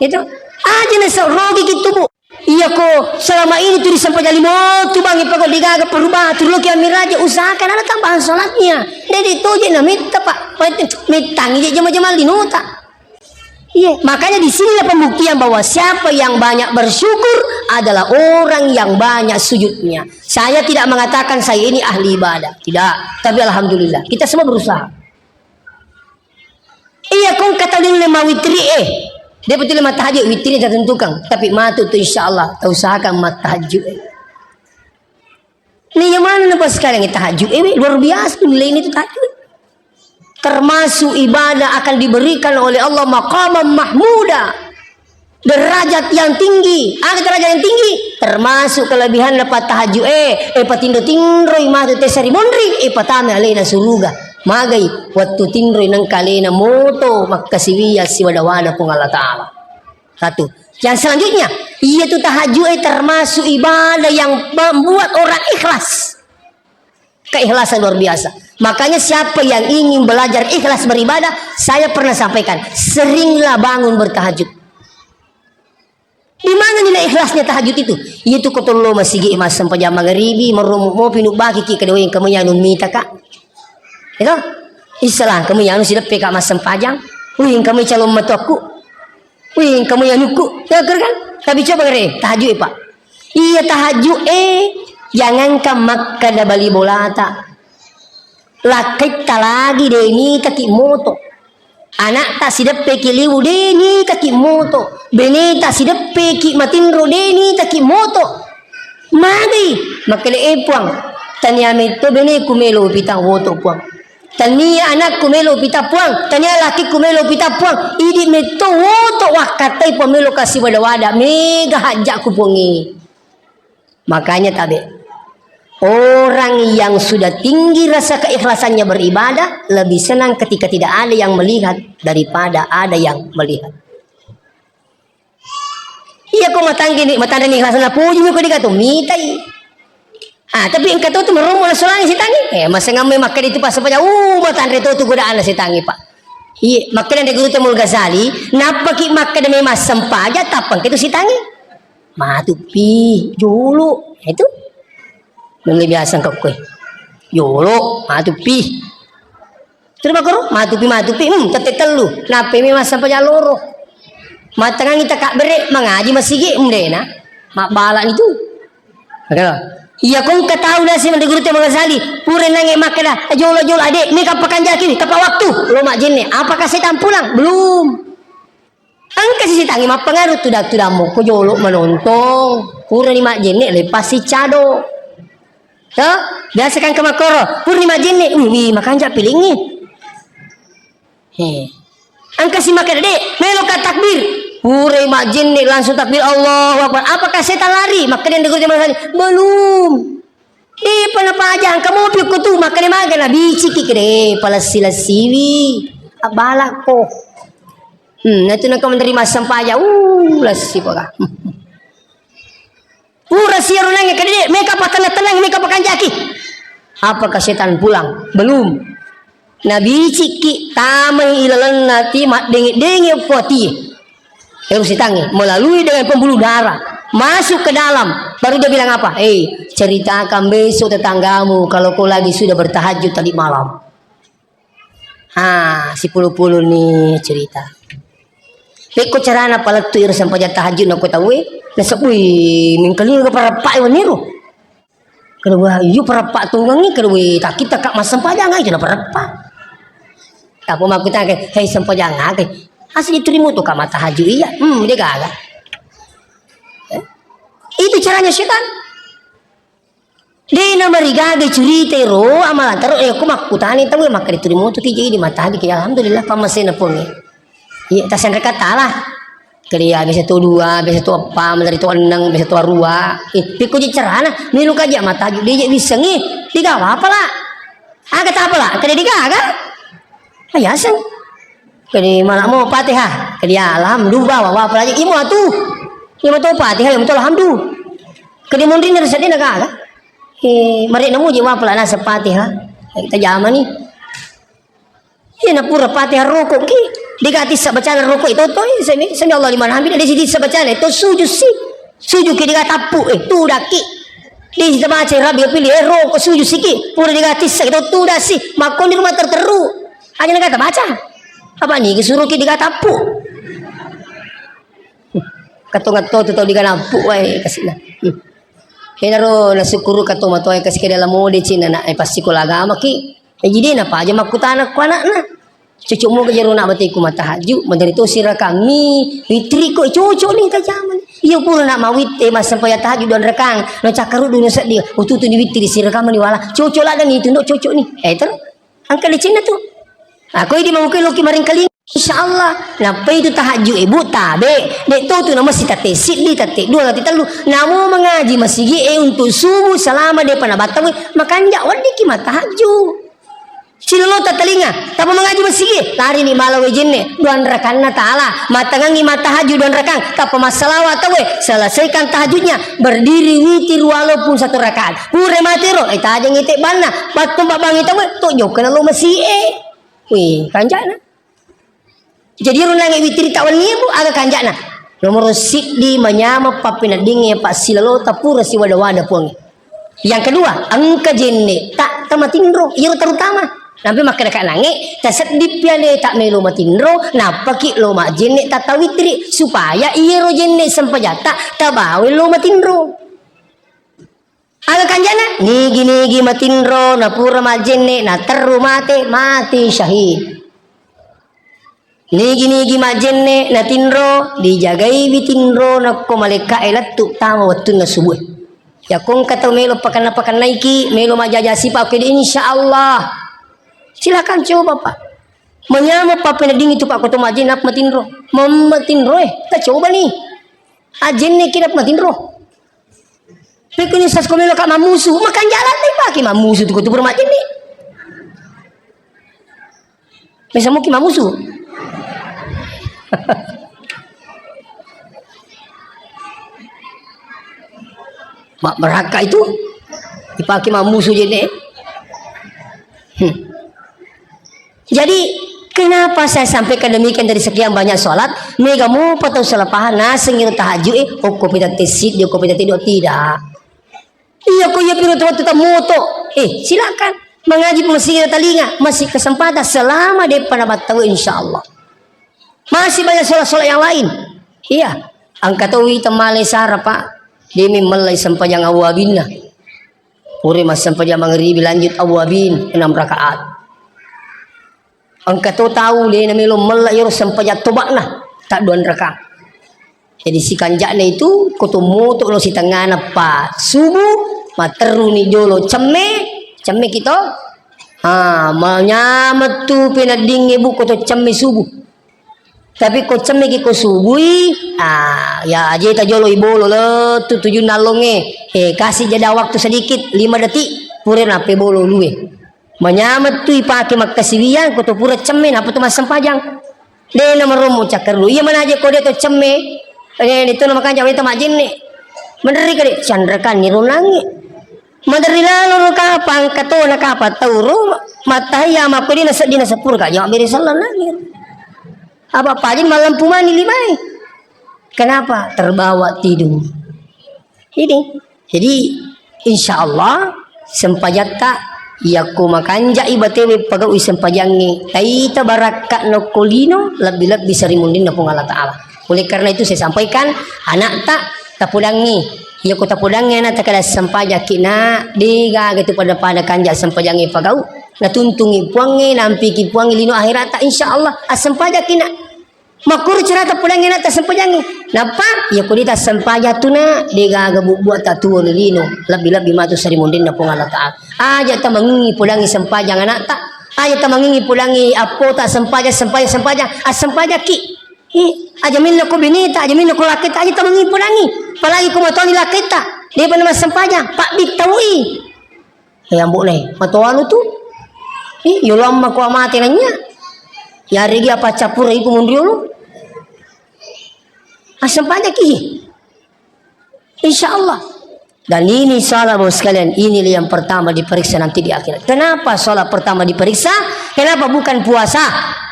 Itu. Aja na so-, rogi ki tubuh. Iya ko, selama ini tu disempajang lima tu bangi pako digaga perubahan, tu loki amiraja, usahakan ada tambahan sholatnya. Dede toje na metta, Pak. Mettangi je jama-jama linota. Iya, makanya di sinilah pembuktian bahwa siapa yang banyak bersyukur adalah orang yang banyak sujudnya. Saya tidak mengatakan saya ini ahli ibadah, tidak. Tapi alhamdulillah, kita semua berusaha. Iya, kong kata dulu lima witri eh. Dia betul lima tahajud, witri tak tentukan. Tapi matu tu insya Allah, tak usahakan mat tahajud eh. Ini yang mana nampak sekarang ini tahajud? Eh, luar biasa tuh nilai ini tuh tahajud. Termasuk ibadah akan diberikan oleh Allah maqaman mahmuda. Derajat yang tinggi. Ada derajat yang tinggi. Termasuk kelebihan lepas tahajud. Eh, eh, patinro-tinroi matu tesari monri. Eh, patame alena suruga. Magai, waktu tinroi nengka alena moto makkasiwiya siwada-wada Puang Allah Ta'ala. Satu. Yang selanjutnya, iya tu tahajud eh termasuk ibadah yang membuat orang ikhlas. Keikhlasan luar biasa. Makanya siapa yang ingin belajar ikhlas beribadah, saya pernah sampaikan, seringlah bangun bertahajud. Di mana nilai ikhlasnya tahajud itu? Iya tu ko tollo masigi massempajang magaribi, maromo mopi nubaki ki kedawai engka meyanu mita ka. Itu? Istilah engka meyanu sideppe ka massempajang. Wih, engka mei calon matuakku. Wih, engka mei anukku. Ya, kan? Tapi coba kere, tahajud, Pak. Iya, tahajud, eh, jangankan makkada bali bolata. Lakkaitta lagi de' nitaki moto. Anakta sideppeki liwu de' nitaki moto. Beneta sideppeki matinro de' nitaki moto. Magai, makkada, eh, Puang, tania metto beneku melo pitang woto, Puang. Tania anakku melo pita Puang, tania lakiku melo pita Puang, idi metto woto wakkattai Puang melo kasi wada-wada, mega hajjakku Puangnge. Makanya tabe, orang yang sudah tinggi rasa keikhlasannya beribadah lebih senang ketika tidak ada yang melihat daripada ada yang melihat. Iya ko matanre ni, matanre ni ikhlas na puji mi ko diga to mitai. Ah, tapi engka to tu meromo na solangi setangi. Eh, masengamme makkeda itu pas apa jauh matanre to tu godaan setangi, Pak. Iya, makkeda de guru Temul Ghazali, nappaki makkeda memang sempaja tappa engka itu setangi. Matupi jolo. Itu. Mele biasa engka koe. Jolo, matupi. Terus makkoro, matupi, matupi, hmm, tette tellu. Nappai memang sampai jaloro. Mattengangi takabbere, mangaji masigi, hmm, dena. Mabbalani tu. Oke. Iya, kong katau nasi mende guru te Imam Ghazali. Pura nange makkeda, jolo-jolo ade, meka pakanjaki, tapa waktu, lo majenne. Apakah setan pulang? Belum. Engka si sitangi mappengaruh tudang-tudang mokko jolo manontong. Purani majjenne lepas si cado. To? Biasa kan ke makkoro, purani majjenne, wih, wih, makanja pilingi. He. Engka si makkeda, "Dek, melo ka takbir." Pura majjenne langsung takbir, Allahu Akbar. Apakah setan lari? Makkeda yang deguru tadi, belum. Depa napaja, engka mopi okko tu, makkeda maga nabiciki kede, palessi-lessiwi, abbalakko. Hmm, natu nengka menerima sempajang, uh, lessi paka. Pura siaro nange kede, meka patenang-tenang, meka pakanjaki. Apakah setan pulang? Belum. Nabiciki tamai ilalenna ti maddenge-denge okko ati. Ero setangnge melalui dengan pembuluh darah masuk ke dalam, baru dia bilang apa? "Eh, ceritakan besok tetanggamu kalau kau lagi sudah bertahajud tadi malam." Ha, sipulu-pulu ni cerita. Pekko carana palettu iro sempajang tahajud nako tauwe, nasebbui mengkalinga parappa e weniro. Kedua, iyo parappa tongengi, kedua, takita ka massempajang itu na parappa. Apa makkutana, "Hei, sempajang aga?" Asli turimu tu ka matahaju iya. Hmm, dia gaga. Eh? Itu caranya setan. Dena marigaga curita ro amalan taro, eh, ko makkutani tau makkeda turimu tu ki jadi matahaju ki, alhamdulillah pammasena ponge. Iya, tasenreka tala. Kelia biasa tu dua, biasa tu eppa, menteri tu enneng, biasa tu arua. Eh, pikku ji carana, melu kaja matahaju, dia je bisengi, digawa apa lah? Aga tapa lah, kede digaga? Ayaseng. Kede malah mau Fatihah, kede alhamdulillah, wa apa lagi? Imo tu. Imo tu Fatihah, imo tu alhamdulillah. Kede mundri ni sedih naga. Eh, mari nemu je wa apa lah nasa Fatihah. Kita jamani. Iya, na pura Fatihah roko ki, dega tissa bacana roko itu to, eh, sami, sami Allah liman hamid, dega tissa bacana itu sujud si, sujud ki dega tappu, eh, tudaki, dega tissa baca Rabbi pilih, eh, roko sujud si ki, pura dega tissa itu tudasi, makkoni rumah terteru, aja nega baca, apa ni, suruh ki dega tappu, katonga to tu tau dega nappu, wae, kasina. Hmm. Enaro nasukkuru ka tomatoae kasi ke dalam mode cina na, eh, pasti ko agama ki. Eh, jadi napa aja makkutana ko anakna. Cocok mo jero nak bateku matahaju, madari to sirakangi, witri ko cocok ni tajamani. Iya pura nak mawit, eh, massempajang tahajud dua rakang, no cakkaru dua seddi, ututu ni witri sirakamani wala. Cocok ladang itu, no cocok ni. Eh, ter, Engka decenna tu. Nah, koi di mangukui loki maringkaling. Insya Allah. Nappai tu tahajud ibu tabe. Dek to tu nama si tate siddi, tate dua, tate tellu. Namo mengaji masigi e untuk subuh selama depa nabattawai makanja weddiki matahajud. Silolota telinga, tapa mengaji masigi, lari ni mala wejenne, dua rakanna tala, matangangi matahajud dua rakang, tapa massalawa tawe, selesaikan tahajudnya, berdiri witir walaupun satu rakaat. Pura matero, eh, tajeng ite banna, battu babangi tawe, to jokka lo masi'e. Wih, kanjana. Jadi runangi witiri tak wenni bu, aga kanjana. Nomor siddi manyameng pappeneddingnge, Pak, silolota pura siwada-wada puangnge. Yang kedua, engka jenne tak tamatinro, iyaro terutama. Nampe makkeda kanangnge, taseddi piale tak melo matinro, nappaki lo majenne tak tawitiri, supaya iyaro jenne sempajatta tabawe lo matinro. Aga kanjana? Nigi-nigi matinro, napura majenne, naterru mate, mati syahid. Nigi-nigi majenne, natinro, dijagaiwi tinro, nakko malekka e lettu tama wettunna subuh. Yakko engka tau melo pakenna-pakennaiki, melo majaja sipa, oke, insya Allah. Silakan coba, Pak. Manyameng pappeneddingngi tu, Pak, ko to majenne, nap matinro. Mem-, matinro, eh, tacoba ni. Ajenne ki nap matinro. Pekko ni sas ko melo ka mammusu, makanjala te pake mammusu tu ko tu pura majenne. Mesa muki mammusu. Mak berhak itu dipakai mammusu jenne. Hmm. Jadi, kenapa saya sampaikan demikian dari sekian banyak sholat? Mega mopa tau salah paham, naseng iro tahajud, eh, okko pita tesid, okko pita tidur, tidak. Iya, ko iya piro tu waktu tamoto. Eh, silakan. Mengaji masih ada telinga, masih kesempatan selama depa nabattau, insya Allah. Masih banyak sholat-sholat yang lain. Iya. Angka tau ita malai sara, Pak. Demi melai sempajang awabinna. Pure massempajang mangribi lanjut awwabin enam rakaat. Engka to tau de namelo mella iyaro sempajang toba'na, tadduan rakaat. Jadi sikanja'na itu ko to moto lo sitengngana pa subuh, materruni jolo cemme, cemme kito. Ha, manyameng tu peneddingnge bu ko to cemme subuh. Tapi ko cemmeki ko subui, ah, ya ajeta jolo ibolo lettu tujunna allongnge. Eh, kasih jeda waktu sedikit, lima detik, pura nappa ibolo ulue. Manyameng tu ipake makkasiwiyang, ko to pura cemme, nappa to massempajang. De namarommo cakkarlu. Iya manaje ko de to cemme, eh, de to namakanja weta majenne. Menrika de, canrekanni ronangi. Maderri lalo ro kapang, katona kapang tau ro, mattahiyya makko de nasedding naseppulo ka jama bere sallang nangi. Apa paling mallempu mani limae. Kenapa? Terbawa tidur. Ini. Jadi, insya Allah, sempajatta, yakko makanjai batewe pagau'i sempajangnge, taita barakka nokko lino, lebbi-lebbi sarimunrinna Puang Allah Ta'ala. Oleh karena itu, saya sampaikan, anakta, tapodangngi. Yakko tapodangngi anakta kada sempajaki, nak, degaga tu pada-pada kanja sempajangnge pagau. Natuntungi Puangnge, nampiki Puangnge lino akhirata, insya Allah, assempajakki, nak. Makkuro carata podangngi anakta sempajangnge. Nappa, iya ko de tassempajang tu, nak, degaga bubbuatta tuo ri lino, lebbi-lebbi matu sarimunrinna Puang Allah Ta'ala. Aja tamangingi podangngi sempajang anakta, aja tamangingi podangngi appota sempajang, sempajang, sempajang, assempajakki. Eh, aja minna ko bineta, aja minna ko lakketta, aja tamangingi podangngi. Apalagi ko matoani lakketta, depa namassempajang, pabbittaui. Eh, ambo'na, eh, matoanu tu. Eh, yolo amma ko amate nanya. Yarigi apa cappura iku munriolo. Asam pajaki. Insya Allah. Dan ini salat, Bapak sekalian, inilah yang pertama diperiksa nanti di akhirat. Kenapa salat pertama diperiksa? Kenapa bukan puasa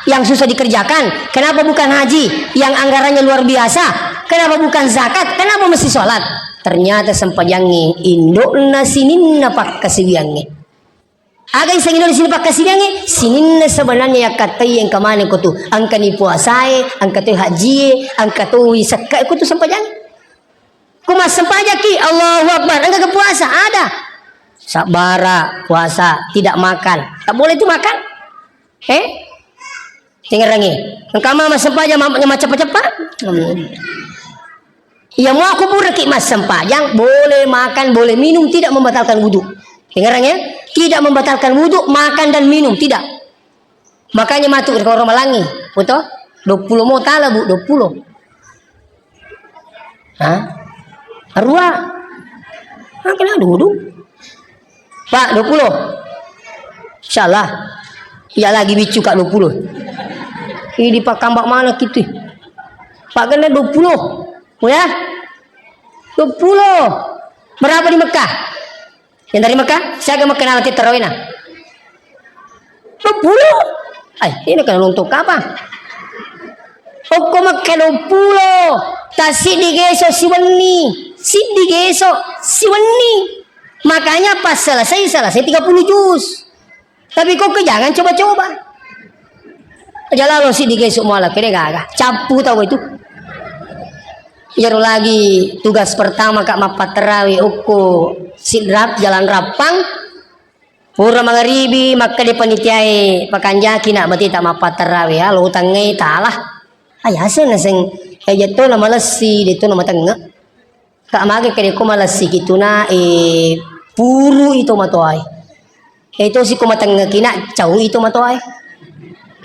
yang susah dikerjakan? Kenapa bukan haji yang anggarannya luar biasa? Kenapa bukan zakat? Kenapa mesti salat? Ternyata sempajangnge indo'na sininna pakkasiwiangnge. Aga iseng indo'na sininna pakkasiwiangnge? Sininna sebenarnya yakkattai engka maneng ko tu. Engkani puasae, engka toi hajjie, engka toi sekkae ko tu sempajangnge. Ko massempajakki, Allahu Akbar, engka ke puasa? Ada. Sabbara, puasa, tidak makan. Tak boleh itu makan. Eh? Tengerangi. Engka ma massempajang ma-, macappa-cappa? Hmm. Iya, mau aku buraki massempajang, boleh makan, boleh minum, tidak membatalkan wudhu. Tengerangi, ya? Tidak membatalkan wudhu, makan dan minum, tidak. Makanya matu ke orang malangi, betul? Dua puluh mau tala, Bu, dua puluh. Hah? Arua. Hah, kena duduk. Pak, dua puluh. Insyaallah. Iya lagi bicu, Kak, dua puluh. Ini pakambak mana gitu? Pak, kena dua puluh. Oh ya? Dua puluh. Berapa di Mekah? Yang dari Mekah, siaga Mekah nalati tarawihna? Dua puluh. Ay, ini kan untuk apa? Okko Mekah dua puluh. Tasiddi geso siwenni. Siddi geso siwenni. Makanya pas selesai, selesai tiga puluh juz. Tapi kok ke jangan coba-coba. Aja lalo siddi geso muala kede gaga. Cappu tau itu. Iyaro lagi tugas pertama, Kak, mappattarawe okko Sidrap, Jalan Rappang. Pura mangaribi, makkeda panitiae, "Pakanjaki, nak, bateta mappattarawe, ya, lo utangnge talah." Ayaseng naseng, eh, jetto na malessi, detto na matengngek. Kak, mage kede ko malessi kituna, eh, puru ito matoae. Eh, to siko matengngeki, nak, cau ito matoae.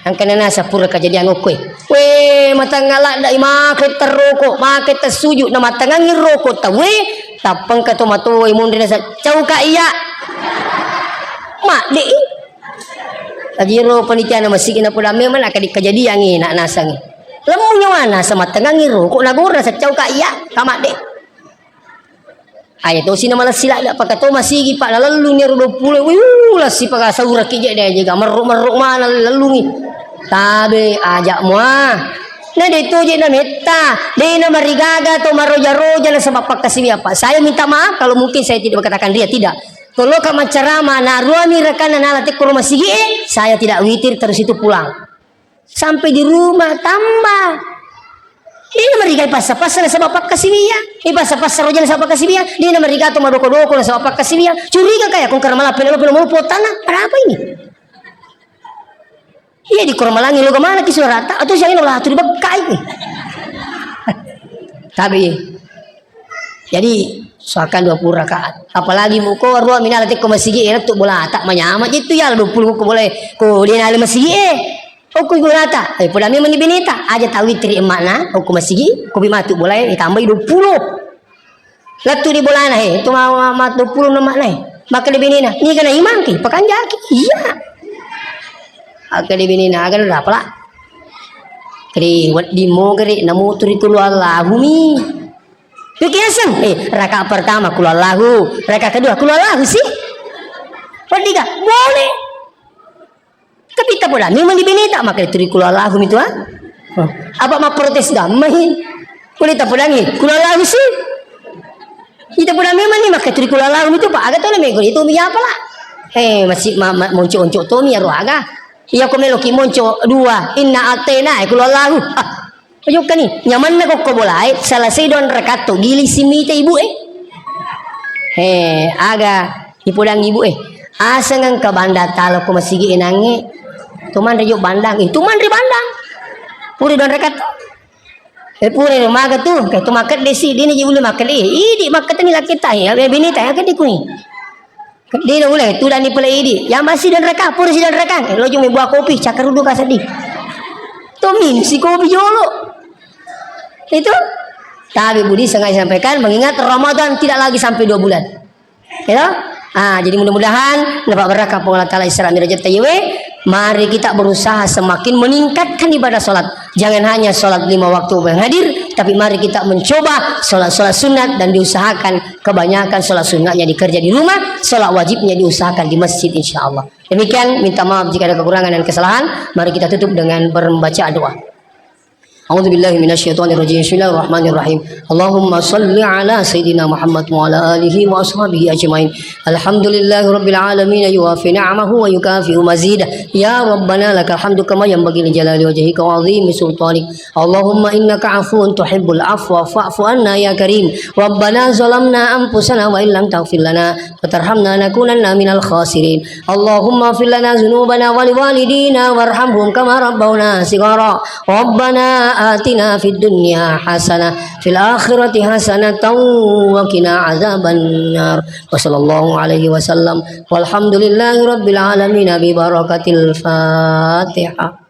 Angkana nasa pura kajadian okkoe. We, matangnga ladda i make terroko, make tessuju, na matangangi roko tauwe, tappengka to matoe munri nasa, "Cau ka iya." Madde i. Ajiro panitia na masigi na poda memang na kadi kajadian i, nak, nasangi. Lemmu nyawana sa matangangi roko, nagora sa, "Cau ka iya." Ka madde. Aja tosi na malessi ladda, paka to masigi, Pak, nalellunni ero dua puluh, wiu, lessi paka sauraki je de, jega merruk-merruk mana lellungi. Tabe, aja mua. Na de to je na metta, de na marigaga to maroja-roja nasaba pakkasiwiang, Pak. Saya minta maaf kalau mungkin saya tidak berkatakan ria, tidak. Kalau ka maccarama, na ruami rekanna nala tekko rumah sigi, eh, saya tidak witir terus itu pulang. Sampai di rumah tambah. Dena mariga ipassa-passa nasaba pakkasiwiang. Ipassa-passa roja nasaba pakkasiwiang. Dena mariga to madoko-doko nasaba pakkasiwiang. Curiga kaya kong karena malah pelo-pelo mau potana. Ada apa ini? Iya di Koromalangi lo kemana ki suarata? Atau saya lo latu di bekkai. Tapi jadi soakan dua puluh rakaat. Apalagi muko ruami nala tekko masigi, eh, tu bola tak manyama jitu ya dua puluh ko boleh ko dena ale masigi, eh. Okko igunata, eh, poda memang ni beneta, aja tawitiri emmakna, okko masigi, ko bi matu bola, eh, tambai dua puluh. Lettu di bolana, eh, tu ma, ma, ma dua puluh na makna, eh. Maka di benena, ni kana imangki, pakanjaki, iya. Aga di benena, aga na dapat lah. Kri, wedding mo kri, namu turi kulu Allahumi. Pikiaseng, eh, raka pertama kulu Allahu, raka kedua kulu Allahu sih. Wedding ga? Boleh. Tapi tak boleh, memang di beneta, maka turi kulu Allahu mitu, ah. Apa ma protes damai? Kuli tapodangi, kula lahu si. Ita podangi mani makkaturi kula lahu itu, Pak. Aga tole mego itu mi apa lah? Eh, masih ma-, ma-, monco-onco to mi aro aga. Iya ko meloki monco dua, inna atena, eh, kula lahu. Ah, ayo kani, nyamanna kokko bolae, salah sai don rakato, gili simita ibu eh. Eh, aga, ipodangi ibu eh. Aseng engka banda talo ko masigi enange. Tuman rejo bandang, eh, tuman ri bandang. Puri don rakato. Eh, pura maga tu, kayak tu makan desi, dia ni je boleh makan. Eh, idi makan ni laki tahi, ya, bini tahi, kan dikui. Dia ni boleh, tu dan ni pula idi. Yang masih dan rekah, pura si dan rekah. Eh, lo cuma buah kopi, cakar udah kasih di. Tu minum si kopi jolo. Itu. Tapi Budi sengaja sampaikan, mengingat Ramadan tidak lagi sampai dua bulan. Ya toh? Ah, jadi mudah-mudahan dapat berkah Puang Allah Ta'ala Isra Mi'raj tayewe. Mari kita berusaha semakin meningkatkan ibadah sholat. Jangan hanya sholat lima waktu yang hadir, tapi mari kita mencoba sholat-sholat sunat dan diusahakan kebanyakan sholat sunatnya dikerja di rumah, sholat wajibnya diusahakan di masjid, insya Allah. Demikian, minta maaf jika ada kekurangan dan kesalahan. Mari kita tutup dengan membaca doa. أعوذ بالله من الشيطان الرجيم. بسم الله الرحمن الرحيم. اللهم صل على سيدنا محمد وعلى آله وأصحابه أجمعين. الحمد لله رب العالمين، يوافي نعمه ويكافئ مزيده. يا ربنا لك الحمد كما ينبغي لجلال وجهك وعظيم سلطانك. اللهم إنك عفو تحب العفو فاعف عنا يا كريم. ربنا ظلمنا أنفسنا وإن لم تغفر لنا وترحمنا لنكونن من الخاسرين. اللهم اغفر لنا ذنوبنا ولوالدينا وارحمهم كما ربونا صغارا. ربنا آتنا في الدنيا حسنة في الآخرة حسنة وقنا عذاب النار. وصلى الله عليه وسلم. والحمد لله رب العالمين ببركة الفاتحة.